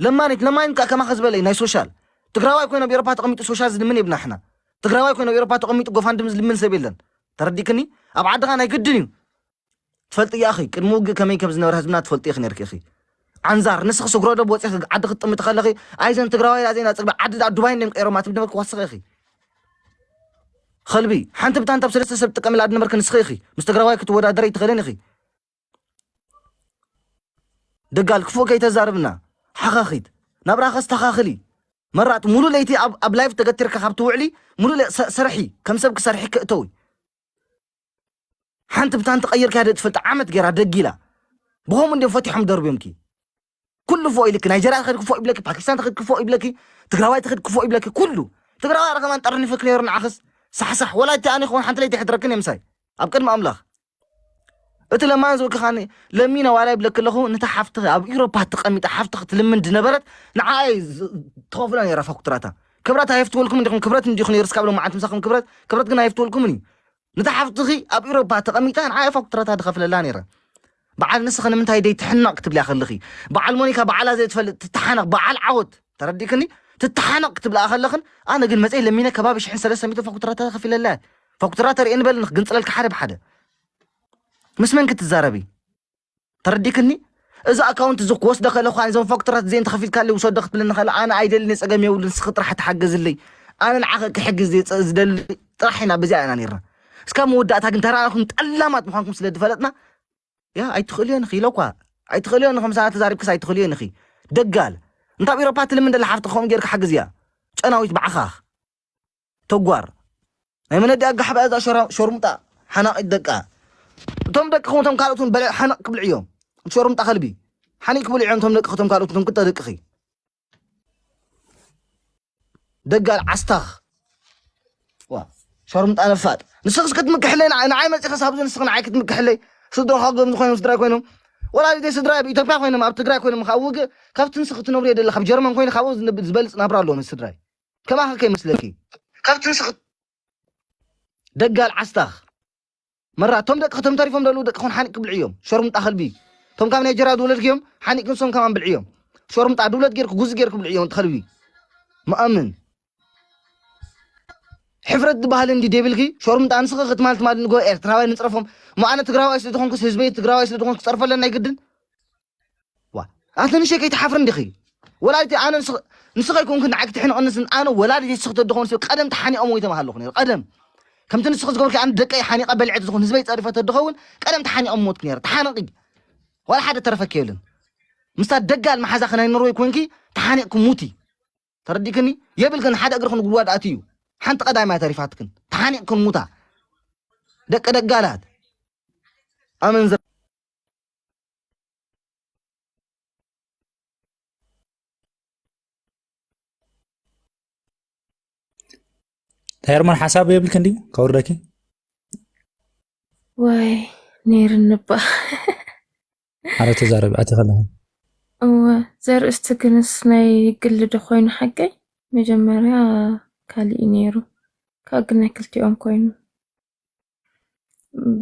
ለማኒት፣ ለማኒት ከኣ ከማኸ ዝበለ እዩ ናይ ሶሻል። ትግራዋይ ኮይኑ ኣብ ኤውሮፓ ተቐሚጡ ሶሻል ዝልምን የብልና ንሕና። ትግራዋይ ኮይኑ ኣብ ኤውሮፓ ተቐሚጡ ጎፋንድም ዝልምን ሰብ የለን። ተረዲእክኒ? ኣብ ዓድኻ ናይ ግድን እዩ። ትፈልጢ እያ፣ እኺ፣ ቅድሚ ውግእ ከመይ ከም ዝነበረ ህዝብና ትፈልጢ ኢኺ ነርኪ፣ እኺ። ዓንዛር፣ ንስኺ ስግሮ ዶብ ወፂኺ ዓዲ ክትጥምቲ ከለኺ፣ ኣይዘን ትግራዋይ፣ ኣይዘን ኣፅግቢ ዓዲ ዳ ዱባይ እንዲዮም ቀይሮማ ትብሊ ነበርኪ፣ ዋስኺ፣ እኺ። ኸልቢ፣ ሓንቲ ብታንታ ኣብ ሰለስተ ሰብ ትጥቀምላ ዝነበርኪ ንስኺ ኢኺ። ምስ ትግራዋይ ክትወዳደሪ ኣይትኽእልን ኢኺ። ደጋል፣ ክፉእ ከይተዛርብና። ሓኻኺት። ናብራኸ ኣስተኻኽሊ። መራት፣ ሙሉእ ለይቲ ኣብ፣ ኣብ ላይፍ ተገቲርካ ካብ ትውዕሊ፣ ሙሉእ ለ-፣ ሰ-፣ ስርሒ። ከም ሰብ ክሰርሒ ክእተዊ። ሓንቲ ብታንቲ ቀይርካያ ዶ ትፈልጥ? ዓመት ገይራ ደጊላ። ብኸምኡ እንዲዮም ፈቲሖም ደርብዮምኪ። ኩሉ ፎእ ኢልኪ፣ ናይጀርያ ተኸድ ክፎእ ይብለኪ፣ ፓኪስታን ተኸድ ክፎእ ይብለኪ፣ ትግራዋይ ተኸድ ክፎእ ይብለኪ፣ ኩሉ። ትግራዋይ ኣረ ከማን ጠርኒፍክ ነይሩ ንዓኽስ። ሳሕሳሕ፣ ወላ እቲ ኣነ ይኸውን ሓንቲ ለይቲ ይሕድረክን እየ ምሳይ። ኣብ ቅድሚ ኣምላኽ። እቲ ለማን ዝብልኪ ኻኒ፣ ለሚነ ዋላ ይብለኪ ኣለኹ፣ ነታ ሓፍትኺ ኣብ ኢውሮፓ ተቐሚጣ ሓፍትኺ ትልምን ዝነበረት፣ ንዓኣ እዩ ዝ-፣ ትኸፍሎ ነይራ ፋክቱራታ። ክብረት ኣየፍትወልኩም እንዲኹም፣ ክብረት እንዲኹ ነይሩ እስካብ ሎማዓንቲ ምሳኹም ክብረት፣ ክብረት ግን ኣየፍትወልኩምን እዩ። ነታ ሓፍትኺ ኣብ ኤውሮፓ ተቐሚጣ ንዓኣ ፋክቱራታ ድኸፍለላ ነይረ። በዓል ንስኺ ንምንታይ ደይ ትሕነቕ ክትብልያ ከለኺ፣ በዓል ሞኒካ በዓላ ዘይትፈልጥ ትተሓነቕ፣ በዓል ዓወት፣ ተረዲእክኒ? ትተሓነቕ ክትብልኣ ከለኽን፣ ኣነ ግን መጸይ ለሚነ ከባቢ ሽሕን ሰለስተ ሚእትን ፋክቱራታ ከፊለላ። ፋክቱራታ ርእየኒ በልኒ ክግንጽለልካ ሓደ ብሓደ። ምስ መን ክትዛረቢ? ተረዲክኒ? እዚ ኣካውንት እዚ ክወስዶ ከለኹ፣ እዞም ፋክተራት እዚአን ተኸፊልካለይ ውሰዶ ክትብለኒ ከላ፣ ኣነ ኣይደልን፣ ጸገም የብሉን፣ ንስኺ ጥራሕ ተሓገዝለይ። ኣነ ንዓኺ ክሕግዝ ዝየ-፣ ዝደሊ ጥራሕ ኢና፣ በዚኣ ኢና ነይርና። እስካብ መወዳእታ ግን ተራእኹም ጠላማት ምዃንኩም ስለ ዝፈለጥና፣ ያ፣ ኣይትኽእልዮን ኢኺ ኢለ እኳ። ኣይትኽእልዮን ኢኺ፣ ምሳና ተዛሪብክስ ኣይትኽእልዮን ኢኺ። ደጋል። እንታ ኣብ ኤውሮፓ ትልምን ደላ ሓፍቲ ከምኡ ጌርካ ሓግዝያ። ጨናዊት ባዕኻኽ። ተጓር። ናይ መነዲ ኣጋሕባ እዛ ሸራ-፣ ሸርሙጣ ሓናቒት ደቃ። እቶም ደቅኹም እቶም ካልኦት እውን በለ-፣ ሓነቕ ክብልዑ እዮም። እቲ ሸርሙጣ ከልቢ። ሓኒቕ ክብልዑ እዮም እቶም ደቅኹም እቶም ካልኦት እቶም ክልተ ደቅኺ። ደጋል ዓስታኽ። ዋ፣ ሸርሙጣ ነፋጥ። ንስኽስ ክትምክሕለይ ንዓ-፣ ንዓይ መጺኸስ ኣብዚ ንስኽ ንዓይ ክትምክሕለይ። ስድራኻ ገም ዝኾይኖም ስድራይ ኮይኖም። ወላዲተይ ስድራይ ኣብ ኢትዮጵያ ኮይኖም፣ ኣብ ትግራይ ኮይኖም፣ ካብ ውግእ፣ ካብቲ ንስኽ ትነብርዮ ደለኻ፣ ኣብ ጀርመን ኮይኑ ካብኡ ዝነብ-፣ ዝበልጽ ናብራ ኣለዎም ስድራይ። ከማኻ ከይመስለኪ። ካብቲ ንስኽ ደጋል ዓስታኽ። መራ፣ እቶም ደቂ፣ እቶም ተሪፎም ዘለዉ ደቂ ኹን ሓኒቕ ክብልዑ እዮም። ሸርሙጣ ከልቢ። እቶም ካብ ናይጀርያ ዝወለድክዮም፣ ሓኒቕ ንሶም ከማን ብልዑ እዮም። ሸርሙጣ ድውለት ጌርኩ፣ ጉዚ ጌርኩ ብልዑ እዮም፣ እቲ ከልቢ። መኣምን። ሕፍረት ዝበሃል እንዲ ደይብልኪ፣ ሸርሙጣ ንስኺ ክትማል ትማል ንጎ ኤርትራውያን ንጽረፎም። እሞ ኣነ ትግራዋይ ስለ ዝኾንኩስ፣ ህዝበይ ትግራዋይ ስለ ዝኾንኩ ክጸርፈለን ናይ ግድን? ዋ፣ ኣንተ ንሸይ ከይትሓፍሪ እንዲኺ? ወላዲተይ ኣነ ንስኽ-፣ ንስኺ ኣይኮንክን ንዓይ ክትሕንቐኒ ስን-፣ ኣነ ወላዲተይ ንስኺ ተድኾን ስብ ቀደም ተሓኒቐም ወይ ተባሃለኹ ነይሩ። ቀደም። ከምቲ ንስኺ ዝገብርኪ ኣነ ደቀይ ሓኒቐ በሊዐ ተዝኾን ህዝበይ ጸሪፈ ተድኸውን ቀደም ተሓኒቐም ሞትኩ ነይረ። ተሓነቒ። ዋላ ሓደ ተረፈኪ የብልን። ምስታ ደጋል መሓዛኺ ናይ ኖርወይ ኮንኪ ተሓኒቕኪ ሙቲ። ተረዲክኒ? የብልክን ሓደ እግርኽን ጉድጓድ ኣትዩ። ሓንቲ ቀዳማይ ተሪፋትክን። ተሓኒቕክን ሙታ። ደቂ ደጋላት። ኣመንዝራ ሄርሞን ሓሳብ የብልክን ድዩ? ከውርደኪ? ዋይ፣ ነይርኒ እባ። ኣረ ተዛረቢ፣ ኣቲ ከለኺ። እወ፣ ዘርእስቲ ግንስ ናይ ግሊ ዶ ኮይኑ ሓቀይ? መጀመርያ ካሊእ ነይሩ። ካብ ግን ናይ ክልቲኦም ኮይኑ።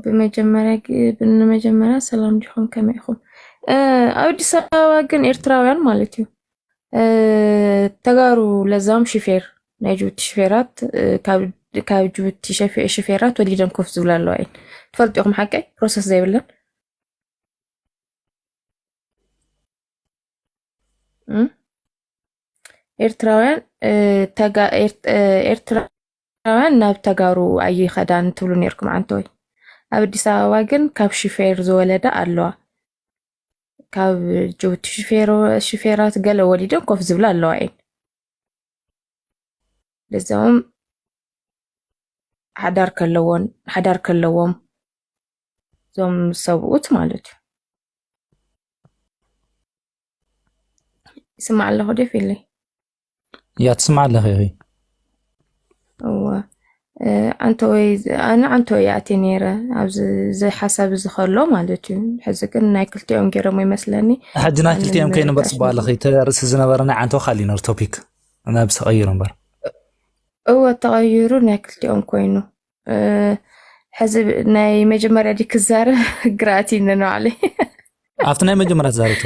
ብመጀመርያ ግ-፣ ብንመጀመርያ ሰላም ዲኹም፣ ከመይ ኢኹም? እ፣ ኣብ ኣዲስ ኣበባ ግን ኤርትራውያን ማለት እዩ። እ፣ ተጋሩ ለዛም ሹፌር፣ ናይ ጅቡቲ ሹፌራት፣ እ፣ ካብ፣ ካብ ጅቡቲ ሸፌ-፣ ሹፌራት ወሊደን ኮፍ ዝብላ ኣለዋ እየን። ትፈልጡ ኢኹም ሓቀይ? ፕሮሰስ ዘይብለን። እም? ኤርትራውያን እ፣ ተጋ- ኤርት- እ፣ ኤርትራውያን ናብ ተጋሩ ኣይኸዳን ትብሉ ነርኩም ዓንተወይ። ኣብ ኣዲስ ኣበባ ግን ካብ ሽፌር ዝወለዳ ኣለዋ። ካብ ጅቡቲ ሽፌሮ- ሽፌራት ገለ ወሊደን ኮፍ ዝብላ ኣለዋ እየን። ለዛኦም ሓዳር ከለዎን ሓዳር ከለዎም እዞም ሰብኡት ማለት እዩ። ይስማዕ ኣለኹ ዶ ፊለይ? እያ ትስማዕ ኣለኺ ኢኺ። እወ። እ፣ ዓንተወይ ኣነ ዓንተወይ ኣትየ ነይረ ኣብዚ እዚ ሓሳብ እዚ ከሎ ማለት እዩ። ሕዚ ግን ናይ ክልቲኦም ገይሮም ይመስለኒ። ሕጂ ናይ ኣነ ክልቲኦም ከይኑ እምበር ምርጫ ጽቡቅ ኣለኺ። እቲ ርእሲ ዝነበረ ናይ ዓንተወ ካሊ ነሩ ቶፒክ ናብ ተቐይሩ እምበር። እወ ተቐይሩ ናይ ክልቲኦም ኮይኑ እ፣ ሕዚ ናይ መጀመርያ ዲ ክዛረብ ግራት ይነ ንባዕለይ ኣብቲ ናይ መጀመርያ ትዛረብ